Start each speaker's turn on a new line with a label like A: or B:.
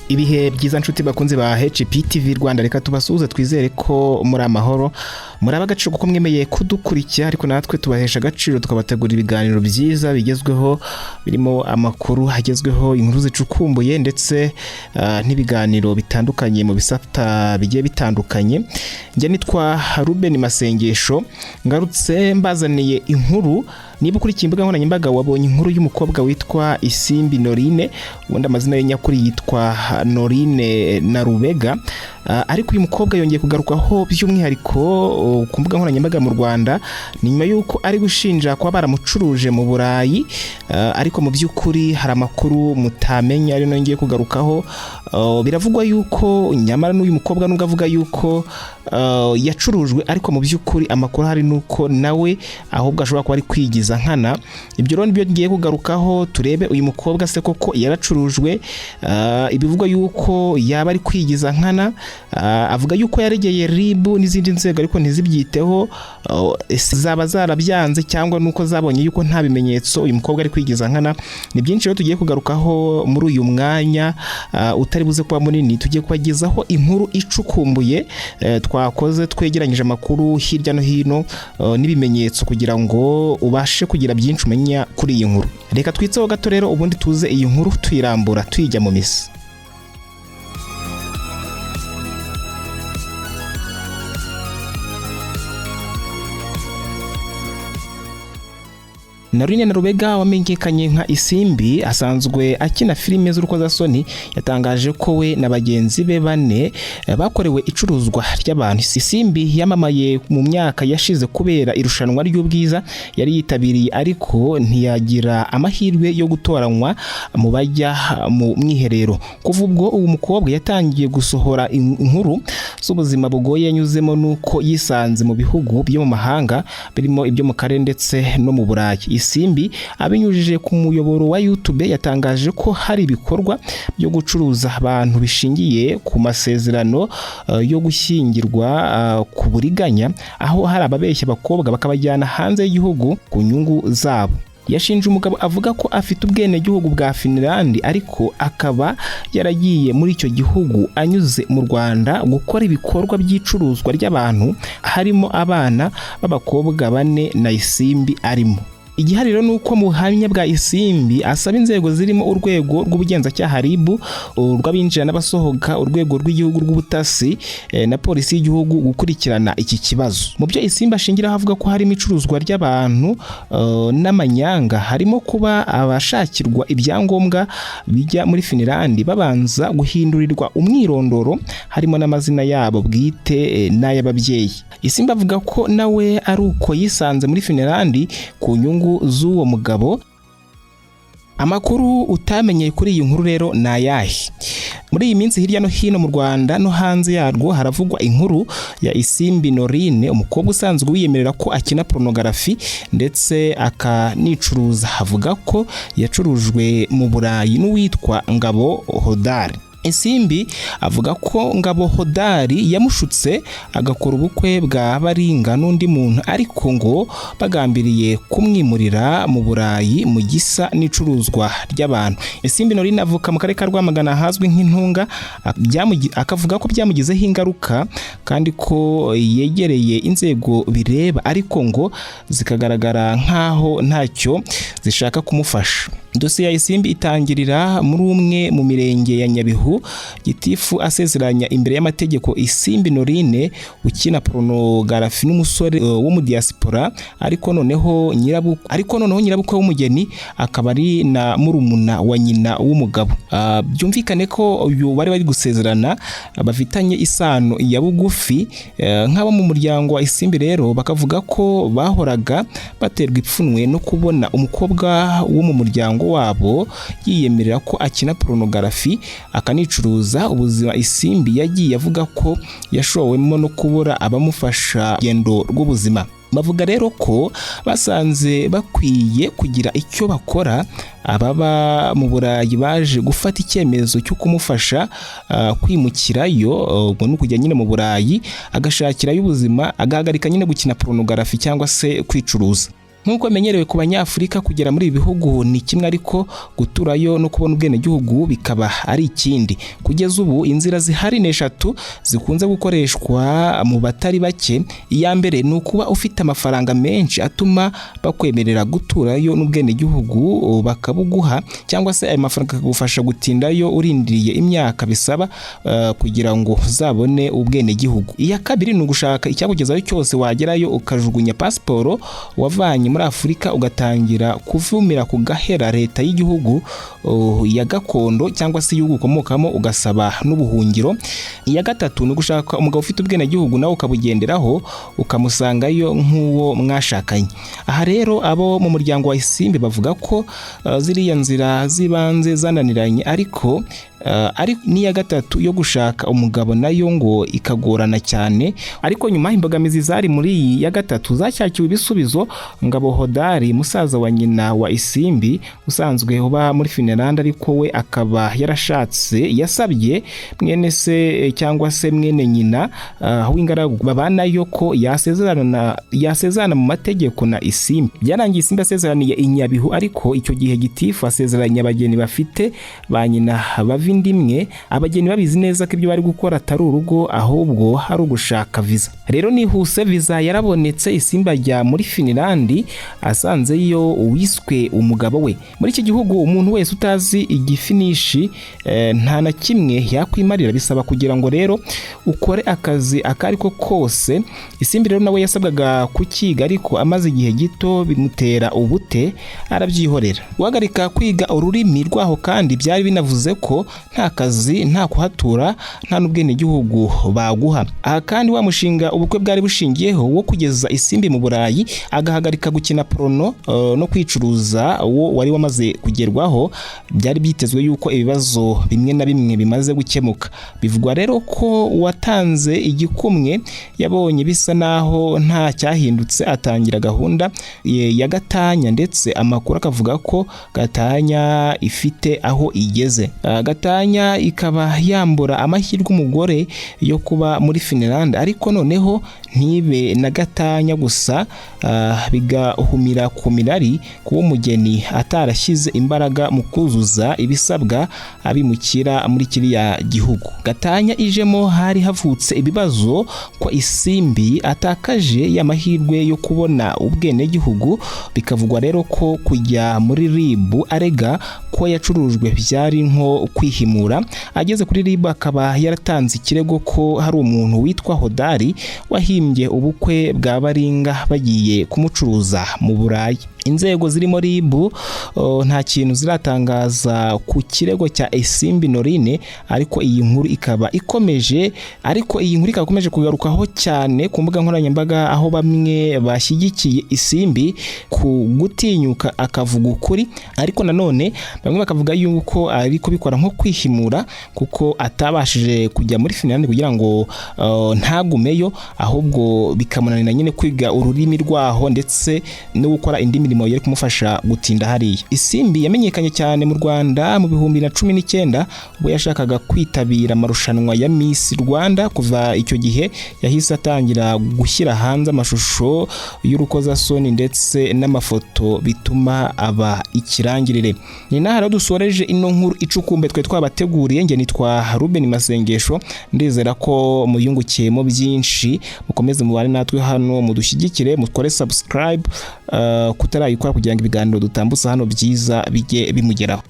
A: Ibihe byiza nshuti bakunzi ba HPTV Rwanda, reka tubasuhuze, twizere ko muri amahoro, muri ab'agaciro kuko mwemeye kudukurikira, ariko natwe tubahesha agaciro tukabategura ibiganiro byiza bigezweho, birimo amakuru agezweho, inkuru zicukumbuye ndetse n'ibiganiro bitandukanye mu bisata bigiye bitandukanye. Njye nitwa Ruben Masengesho, ngarutse mbazaniye inkuru. Niba ukurikiye imbuga nkoranyambaga, wabonye inkuru y'umukobwa witwa Isimbi Norine. Ubundi amazina ye nyakuri yitwa Norine na Rubega. Ariko uyu mukobwa yongeye kugarukwaho by'umwihariko ku mbuga nkoranyambaga mu Rwanda, ni nyuma y'uko ari gushinja kuba baramucuruje mu Burayi. Ariko mu by'ukuri hari amakuru mutamenya ari nayo ngiye kugarukaho. Biravugwa yuko nyamara n'uyu mukobwa, nubwo avuga yuko yacurujwe, ariko mu by'ukuri amakuru ahari nuko nawe ahubwo ashobora kuba ari kwigiza nkana. Ibyo rero nibyo ngiye kugarukaho, turebe uyu mukobwa se koko yaracurujwe? Ibivugwa yuko yaba ari kwigiza nkana, avuga yuko yaregeye RIB n'izindi nzego ariko ntizibyiteho. Ese zaba zarabyanze cyangwa nuko zabonye yuko nta bimenyetso, uyu mukobwa ari kwigiza nkana? Ni byinshi rero tugiye kugarukaho muri uyu mwanya utari buze kuba munini. Tugiye kubagezaho inkuru icukumbuye twakoze, twegeranyije amakuru hirya no hino n'ibimenyetso kugira ngo ubashe kugira byinshi umenya kuri iyi nkuru. Reka twitseho gato rero, ubundi tuze iyi nkuru tuyirambura, tuyijya mu misi. Norine Narubega wamenyekanye nka Isimbi, asanzwe akina filime z'urukozasoni, yatangaje ko we na bagenzi be bane bakorewe icuruzwa ry'abantu. Isimbi yamamaye mu myaka yashize kubera irushanwa ry'ubwiza yari yitabiriye, ariko ntiyagira amahirwe yo gutoranywa mu bajya mu mwiherero. Kuva ubwo, uwo mukobwa yatangiye gusohora inkuru z'ubuzima bugoye yanyuzemo n'uko yisanze mu bihugu byo mu mahanga, birimo ibyo mu karere ndetse no mu Burayi. Isimbi abinyujije ku muyoboro wa YouTube yatangaje ko hari ibikorwa byo gucuruza abantu bishingiye ku masezerano yo gushyingirwa ku buriganya, aho hari ababeshya abakobwa bakabajyana hanze y'igihugu ku nyungu zabo. Yashinje umugabo avuga ko afite ubwenegihugu bwa Finland, ariko akaba yaragiye muri icyo gihugu anyuze mu Rwanda, gukora ibikorwa by'icuruzwa ry'abantu, harimo abana b'abakobwa bane na Isimbi arimo. Igihari rero ni uko mu buhamya bwa Isimbi asaba inzego zirimo urwego rw'ubugenzacyaha RIB, urw'abinjira n'abasohoka, urwego rw'igihugu rw'ubutasi na polisi y'igihugu gukurikirana iki kibazo. Mu byo Isimbi ashingiraho avuga ko harimo icuruzwa ry'abantu n'amanyanga, harimo kuba abashakirwa ibyangombwa bijya muri Finland babanza guhindurirwa umwirondoro, harimo n'amazina yabo bwite n'ay'ababyeyi. Isimbi avuga ko nawe ari uko yisanze muri Finland ku nyungu z'uwo mugabo. Amakuru utamenye kuri iyi nkuru rero ni ayahe? Muri iyi minsi hirya no hino mu Rwanda no hanze yarwo haravugwa inkuru ya Isimbi Norine, umukobwa usanzwe wiyemerera ko akina porunogarafi ndetse akanicuruza. Avuga ko yacurujwe mu Burayi n'uwitwa Ngabo Hodari. Isimbi avuga ko Ngabo Hodari yamushutse agakora ubukwe bwa baringa n'undi muntu, ariko ngo bagambiriye kumwimurira mu Burayi mu gisa n'icuruzwa ry'abantu. Isimbi Norine avuka mu karere ka Rwamagana ahazwi nk'Intunga, akavuga ko byamugizeho ingaruka kandi ko yegereye inzego bireba, ariko ngo zikagaragara nk'aho ntacyo zishaka kumufasha. Dosiye ya Isimbi itangirira muri umwe mu mirenge ya Nyabihu, gitifu asezeranya imbere y'amategeko Isimbi Norine ukina porunogarafi n'umusore wo mu diaspora, ariko noneho nyirabukwe w'umugeni akaba ari na murumuna wa nyina w'umugabo. Byumvikane ko uyu bari gusezerana bafitanye isano ya bugufi. Nk'abo mu muryango wa Isimbi rero bakavuga ko bahoraga baterwa ipfunwe no kubona umukobwa wo mu muryango wabo yiyemerera ko akina porunogarafi akanicuruza. Ubuzima Isimbi yagiye avuga ko yashowemo no kubura abamufasha urugendo rw'ubuzima. Bavuga rero ko basanze bakwiye kugira icyo bakora. Ababa mu Burayi baje gufata icyemezo cyo kumufasha kwimukirayo, ubwo ni ukujya nyine mu Burayi agashakirayo ubuzima, agahagarika nyine gukina porunogarafi cyangwa se kwicuruza. Nk'uko bimenyerewe ku Banyafurika, kugera muri ibi bihugu ni kimwe, ariko guturayo no kubona ubwenegihugu bikaba ari ikindi. Kugeza ubu inzira zihari ni eshatu zikunze gukoreshwa mu batari bake. Iya mbere ni ukuba ufite amafaranga menshi atuma bakwemerera guturayo n'ubwenegihugu bakabuguha, cyangwa se ayo mafaranga akagufasha gutindayo urindiriye imyaka bisaba kugira ngo uzabone ubwenegihugu. Iya kabiri ni ugushaka icyakugezayo cyose, wagerayo ukajugunya pasiporo wavanye muri Afurika, ugatangira kuvumira ku gahera leta y'igihugu ya gakondo cyangwa se igihugu ukomokamo, ugasaba n'ubuhungiro. Iya gatatu ni ugushaka umugabo ufite ubwenegihugu nawe ukabugenderaho, ukamusangayo nk'uwo mwashakanye. Aha rero abo mu muryango wa Isimbi bavuga ko ziriya nzira z'ibanze zananiranye, ariko ari n'iya gatatu yo gushaka umugabo nayo ngo ikagorana cyane. Ariko nyuma imbogamizi zari muri iyi ya gatatu zashakiwe ibisubizo. Ngabo Hodari, musaza wa nyina wa Isimbi usanzwe uba muri Finland ariko we akaba yarashatse, yasabye mwene se cyangwa se mwene nyina w'ingaragu babanayo ko yasezerana mu mategeko na Isimbi. Byarangiye Isimbi asezeraniye i Nyabihu, ariko icyo gihe gitifu asezeranya abageni bafite ba nyina bava inda imwe, abageni babizi neza ko ibyo bari gukora atari urugo ahubwo hari ugushaka viza. Rero nihuse viza yarabonetse, Isimbi ajya muri Finland asanzeyo uwiswe umugabo we. Muri iki gihugu umuntu wese utazi igifinishi nta na kimwe yakwimarira, bisaba kugira ngo rero ukore akazi ako ari ko kose. Isimbi rero nawe yasabwaga kukiga, ariko amaze igihe gito bimutera ubute arabyihorera. Guhagarika kwiga ururimi rwaho kandi byari binavuze ko nta kazi, nta kuhatura, nta n'ubwenegihugu baguha. Aha kandi wa mushinga ubukwe bwari bushingiyeho wo kugeza Isimbi mu Burayi agahagarika gukina porno no kwicuruza, wo wari wamaze kugerwaho. Byari byitezwe yuko ibibazo bimwe na bimwe bimaze gukemuka. Bivugwa rero ko watanze igikumwe yabonye bisa naho nta cyahindutse, atangira gahunda ya gatanya, ndetse amakuru akavuga ko gatanya ifite aho igeze. Gatanya ikaba yambura amahirwe umugore yo kuba muri Finland, ariko noneho ntibe na gatanya gusa, bigahumira ku mirari kuba umugeni atarashyize imbaraga mu kuzuza ibisabwa abimukira muri kiriya gihugu. Gatanya ijemo hari havutse ibibazo ko Isimbi atakaje y'amahirwe yo kubona ubwenegihugu. Bikavugwa rero ko kujya muri RIB arega ko yacurujwe byari nko kwihimura. Ageze kuri RIB akaba yaratanze ikirego ko hari umuntu witwa Hodari wahimbye ubukwe bwa baringa bagiye kumucuruza mu Burayi. Inzego zirimo RIB nta kintu ziratangaza ku kirego cya Isimbi Noeline, ariko iyi nkuru ikaba ikomeje kugarukaho cyane ku mbuga nkoranyambaga, aho bamwe bashyigikiye Isimbi ku gutinyuka akavuga ukuri, ariko nanone bamwe bakavuga yuko ari kubikora nko kwihimura kuko atabashije kujya muri Finland kugira ngo ntagumeyo, ahubwo bikamunanira nyine kwiga ururimi rwaho ndetse no gukora indi mirimo yari kumufasha gutinda hariya. Isimbi yamenyekanye cyane mu Rwanda mu 2019 ubwo yashakaga kwitabira amarushanwa ya Miss Rwanda. Kuva icyo gihe yahise atangira gushyira hanze amashusho y'urukozasoni ndetse n'amafoto, bituma aba ikirangirire. Ni naha rero dusoreje ino nkuru icukumbe twe twabateguriye. Nge nitwa Ruben Masengesho, ndizera ko muyungukiyemo byinshi. Mukomeze mubane natwe hano, mudushyigikire, mukore subscribe kutarayikora kugira ngo ibiganiro dutambutsa hano byiza bijye bimugeraho.